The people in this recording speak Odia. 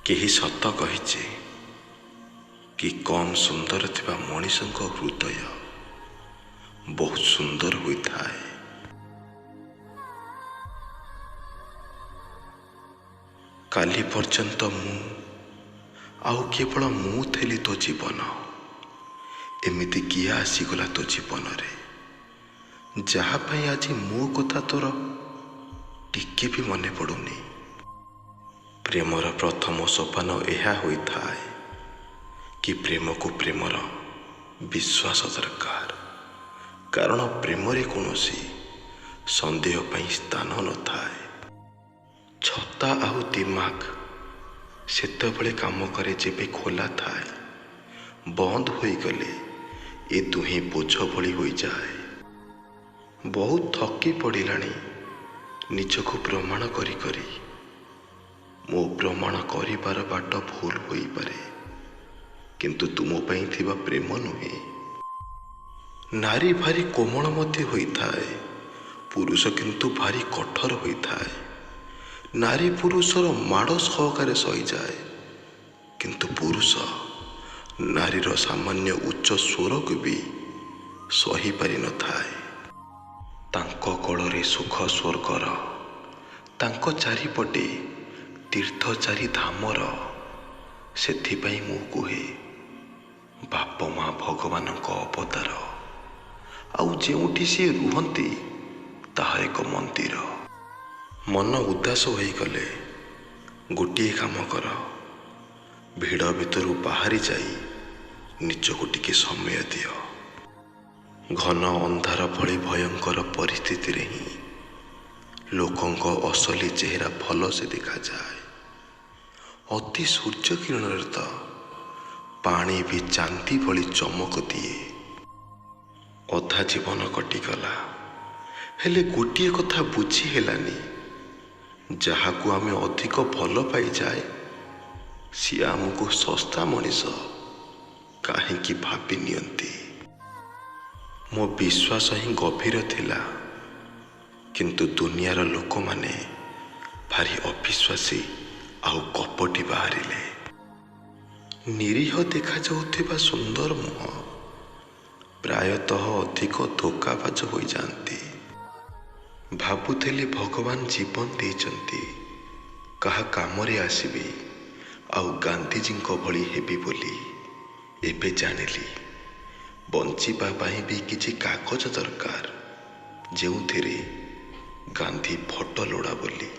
କେହି ସତ କହିଛି କି କମ୍ ସୁନ୍ଦର ଥିବା ମଣିଷଙ୍କ ହୃଦୟ ବହୁତ ସୁନ୍ଦର ହୋଇଥାଏ। କାଲି ପର୍ଯ୍ୟନ୍ତ ମୁଁ ଆଉ କେବଳ ମୁଁ ଥିଲି ତୋ ଜୀବନ। ଏମିତି କିଏ ଆସିଗଲା ତୋ ଜୀବନରେ, ଯାହା ପାଇଁ ଆଜି ମୋ କଥା ତୋର ଟିକେ ବି ମନେ ପଡ଼ୁନି। ପ୍ରେମର ପ୍ରଥମ ସୋପାନ ଏହା ହୋଇଥାଏ କି ପ୍ରେମକୁ ପ୍ରେମର ବିଶ୍ୱାସ ଦରକାର, କାରଣ ପ୍ରେମରେ କୌଣସି ସନ୍ଦେହ ପାଇଁ ସ୍ଥାନ ନଥାଏ। ଛତା ଆଉ ଦିମାଗ ସେତେବେଳେ କାମ କରେ ଯେବେ ଖୋଲା ଥାଏ, ବନ୍ଦ ହୋଇଗଲେ ଏ ଦୁହେଁ ବୋଝ ଭଳି ହୋଇଯାଏ। ବହୁତ ଥକି ପଡ଼ିଲାଣି ନିଜକୁ ପ୍ରମାଣ କରି କରି। ମୋ ପ୍ରମାଣ କରିବାର ବାଟ ଭୁଲ ହୋଇପାରେ, କିନ୍ତୁ ତୁମ ପାଇଁ ଥିବା ପ୍ରେମ ନୁହେଁ। ନାରୀ ଭାରି କୋମଳମତି ହୋଇଥାଏ, ପୁରୁଷ କିନ୍ତୁ ଭାରି କଠୋର ହୋଇଥାଏ। ନାରୀ ପୁରୁଷର ମାଡ଼ ସହକାରେ ସହିଯାଏ, କିନ୍ତୁ ପୁରୁଷ ନାରୀର ସାମାନ୍ୟ ଉଚ୍ଚ ସ୍ୱରକୁ ବି ସହିପାରିନଥାଏ। ତାଙ୍କ କୋଳରେ ସୁଖ ସ୍ୱର୍ଗର, ତାଙ୍କ ଚାରିପଟେ ତୀର୍ଥ ଚାରି ଧାମର। ସେଥିପାଇଁ ମୁଁ କୁହେ, ବାପ ମା ଭଗବାନଙ୍କ ଅବତାର, ଆଉ ଯେଉଁଠି ସିଏ ରୁହନ୍ତି ତାହା ଏକ ମନ୍ଦିର। ମନ ଉଦାସ ହୋଇଗଲେ ଗୋଟିଏ କାମ କର, ଭିଡ଼ ଭିତରୁ ବାହାରି ଯାଇ ନିଜକୁ ଟିକେ ସମୟ ଦିଅ। ଘନ ଅନ୍ଧାର ଭଳି ଭୟଙ୍କର ପରିସ୍ଥିତିରେ ହିଁ ଲୋକଙ୍କ ଅସଲି ଚେହେରା ଭଲସେ ଦେଖାଯାଏ। ଅତି ସୂର୍ଯ୍ୟ କିରଣରେ ତ ପାଣି ବି ଚାନ୍ଦି ଭଳି ଚମକ ଦିଏ। ଅଧା ଜୀବନ କଟିଗଲା, ହେଲେ ଗୋଟିଏ କଥା ବୁଝି ହେଲାନି, ଯାହାକୁ ଆମେ ଅଧିକ ଭଲ ପାଇଯାଏ ସିଏ ଆମକୁ ଶସ୍ତା ମଣିଷ କାହିଁକି ଭାବି ନିଅନ୍ତି। ମୋ ବିଶ୍ୱାସ ହିଁ ଗଭୀର ଥିଲା, କିନ୍ତୁ ଦୁନିଆର ଲୋକମାନେ ଭାରି ଅବିଶ୍ୱାସୀ ଆଉ କପଟି ବାହାରିଲେ। ନିରୀହ ଦେଖାଯାଉଥିବା ସୁନ୍ଦର ମୁହଁ ପ୍ରାୟତଃ ଅଧିକ ଧୋକାବାଜ ହୋଇଯାଆନ୍ତି। ଭାବୁଥିଲି ଭଗବାନ ଜୀବନ ଦେଇଛନ୍ତି, କାହା କାମରେ ଆସିବି ଆଉ ଗାନ୍ଧିଜୀଙ୍କ ଭଳି ହେବି ବୋଲି। ଏବେ ଜାଣିଲି ବଞ୍ଚିବା ପାଇଁ ବି କିଛି କାଗଜ ଦରକାର, ଯେଉଁଥିରେ ଗାନ୍ଧୀ ଫଟୋ ଲୋଡ଼ା ବୋଲି।